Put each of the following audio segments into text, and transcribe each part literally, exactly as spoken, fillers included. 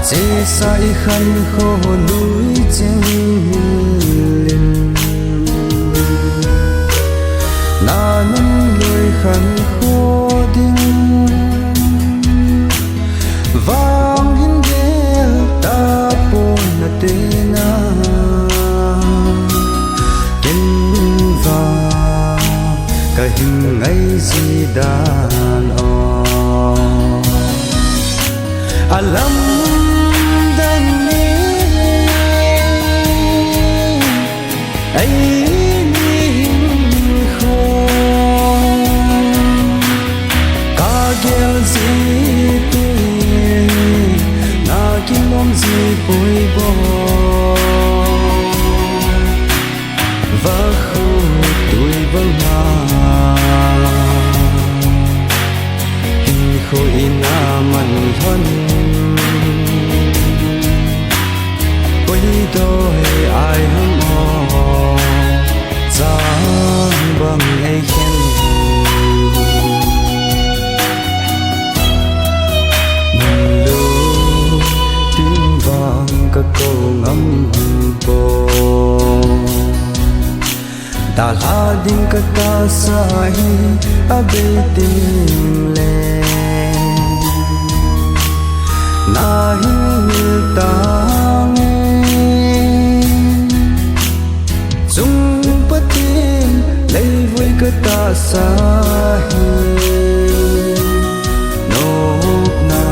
Chesa i khankho lui cheng mil in, na nunlui khankho ding vang hin gel tapon na tena, ken vang ka hin ngai ji dan o. A lamdang ni, eini hinkho ka gel ji teng, na kilom ji poi bou. Vakhu tui banga hinkho ina man lhon, koi doi ai ham o, chang bang ei khen. Nunlui ding vang ka kou ngam poi. Dalha ding ka tahsa hi abei teng le, na hin mil tange. Chung Pathen leivui ka tahsa hi nopna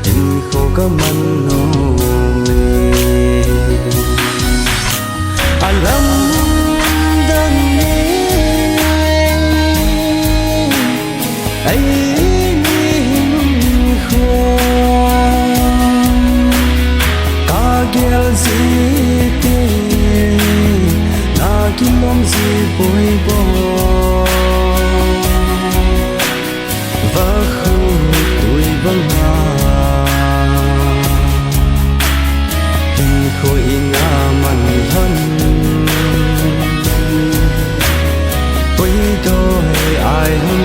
hinkho ka man nom e. A lamdang ni, eini hinkho ka gel ji teng, na kilom ji poi bou. Vakhu tui banga hinkho ina man lhon, koi doi ai ham